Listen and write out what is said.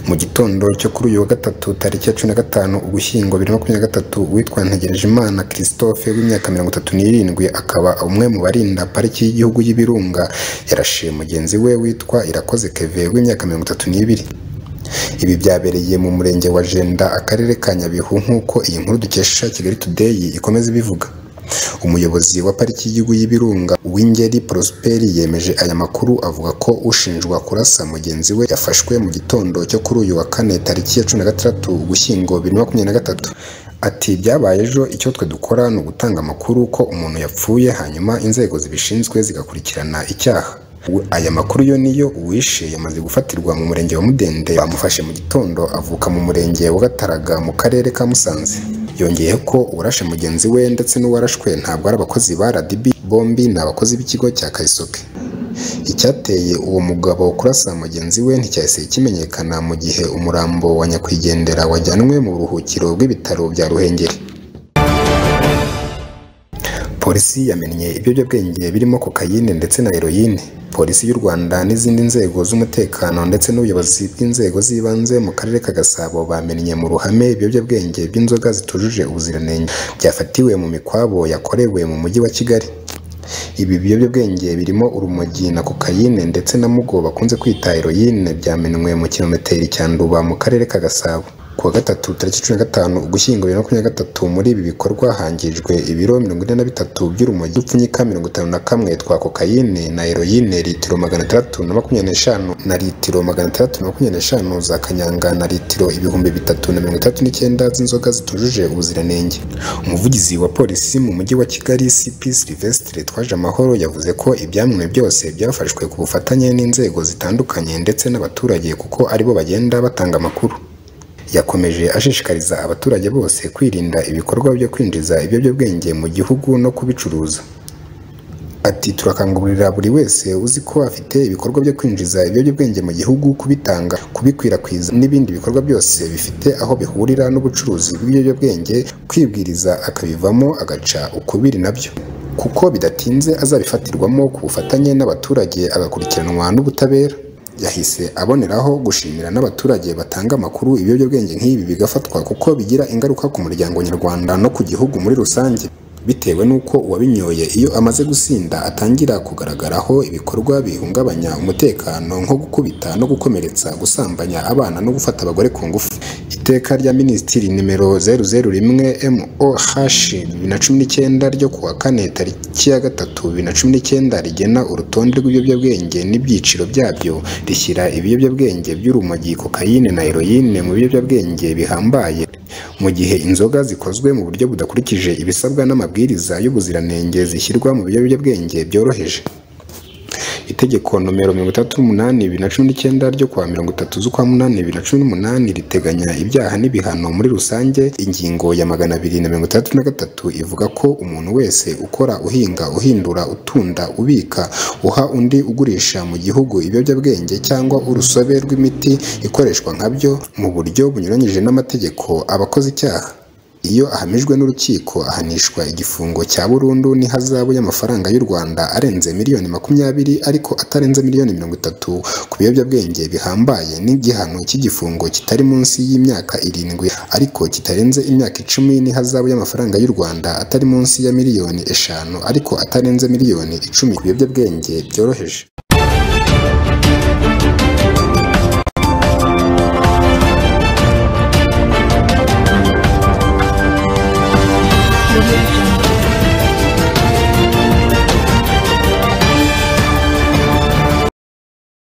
Mu gitondo cyo kuri uyu wa gatatu tariki ya 15 Ugushyingo 2023, uwitwa Ntegerejimana Christophe w'imyaka 37 akaba umwe mu barinda pariki y'igihugu y'Ibirunga yarashe mugenzi we witwa Irakoze Keve w'imyaka 32. Ibi byabereye mu murenge wa Jenda, akarere ka Nyabihu, nk'uko iyi nkuru dukesha Kigali Today ikomeza ibivuga. Umuyobozi wa pariki y'igihugu y'Ibirunga Uwingeri Prosper yemeje aya makuru, avuga ko ushinjwa kurasa mugenzi we yafashwe mu gitondo cyo kuri uyu wa kane tariki ya 16 Ugushyingo 2023. Ati byabaye ejo, icyo twe dukora ni ugutanga amakuru ko umuntu yapfuye, hanyuma inzego zibishinzwe zigakurikirana icyaha. Aya makuru yo niyo, uwishe yamaze gufatirwa mu murenge wa Mudende, bamufashe mu gitondo, avuka mu murenge wa Gataraga mu karere ka Musanze. Yongeyeho ko uwarashe mugenzi we ndetse n'uwarashwe ntabwo ari abakozi ba RDB, bombi ni abakozi b'ikigo cya Karisoke. Icyateye uwo mugabo kurasa mugenzi we nticyahise kimenyekana, mu gihe umurambo wa nyakwigendera wajyanwe mu buruhukiro bw'ibitaro bya Ruhengeri. Polisi yamennye ibiyobyabwenge birimo kokayine ndetse na heroine. Polisi y'u Rwanda n'izindi nzego z'umutekano ndetse n'ubuyobozi bw'inzego z'ibanze mu karere ka Gasabo bamennye mu ruhame ibiyobyabwenge by'inzoga zitujuje ubuziranenge byafatiwe mu mikwabo yakorewe mu mujyi wa Kigali. Ibi biyobyabwenge birimo urumogi na kokayine ndetse na mugo bakunze kwita heroine byamenwe mu kilometeri cya Nduba mu karere ka Gasabo. Kuwa gatatu tariki 15 Ugushyingo 2023, muri ibi bikorwa hangijwe ibiro 43 by'urumogi, udupfunyika 51 twa kokayine na heroine, litiro 625 na litiro 625 za kanyanga na litiro 3069 z'inzoga zitujuje ubuziranenge. Umuvugizi wa polisi mu mujyi wa Kigali CP Sylvestre Twajamahoro yavuze ko ibyamwe byose byafashwe ku bufatanye n'inzego zitandukanye ndetse n'abaturage, kuko aribo bagenda batanga amakuru. Yakomeje ashishikariza abaturage bose kwirinda ibikorwa byo kwinjiza ibiyobyabwenge mu gihugu no kubicuruza. Ati turakangurira buri wese uzi ko afite ibikorwa byo kwinjiza ibiyobyabwenge mu gihugu kubitanga, kubikwirakwiza n'ibindi bikorwa byose bifite aho bihurira n'ubucuruzi bw'ibiyobyabwenge, kwibwiriza akabivamo agaca ukubiri nabyo, kuko bidatinze azabifatirwamo ku bufatanye n'abaturage agakurikiranwa n'ubutabera. Yahise aboneraho gushimira n'abaturage batanga amakuru ibiyobyabwenge nk'ibi bigafatwa, kuko bigira ingaruka ku muryango nyarwanda no ku gihugu muri rusange, bitewe n'uko uwabinyoye iyo amaze gusinda atangira kugaragaraho ibikorwa bihungabanya umutekano nko gukubita no gukomeretsa, gusambanya abana no gufata abagore ku ngufu. Iteka rya Minisitiri nimero 001 MOH 2019 ryo kuwa kane tariki ya 3 2019 rigena urutonde rw'ibiyobyabwenge n'ibyiciro byabyo, rishyira ibiyobyabwenge by'urumogi, kokayine na heroine mu biyobyabwenge bihambaye, mu gihe inzoga zikozwe mu buryo budakurikije ibisabwa n'amabwiriza y'ubuziranenge zishyirwa mu biyobyabwenge byoroheje. Itegeko nomero 38 2019 ryo kuwa 30 z'ukwa 8 2018 riteganya ibyaha n'ibihano muri rusange. Ingingo ya 263 ivuga ko umuntu wese ukora, uhinga, uhindura, utunda, ubika, uha undi, ugurisha mu gihugu ibiyobyabwenge cyangwa urusobe rw'imiti ikoreshwa nkabyo mu buryo bunyuranyije n'amategeko aba akoze icyaha. Iyo ahamijwe n'urukiko ahanishwa igifungo cya burundu n'ihazabu y'amafaranga y'u Rwanda arenze miliyoni 20 ariko atarenze miliyoni 30 ku biyobyabwenge bihambaye, n'igihano cy'igifungo kitari munsi y'imyaka 7 ariko kitarenze imyaka 10 n'ihazabu y'amafaranga y'u Rwanda atari munsi ya miliyoni 5 ariko atarenze miliyoni 10 ku biyobyabwenge byoroheje.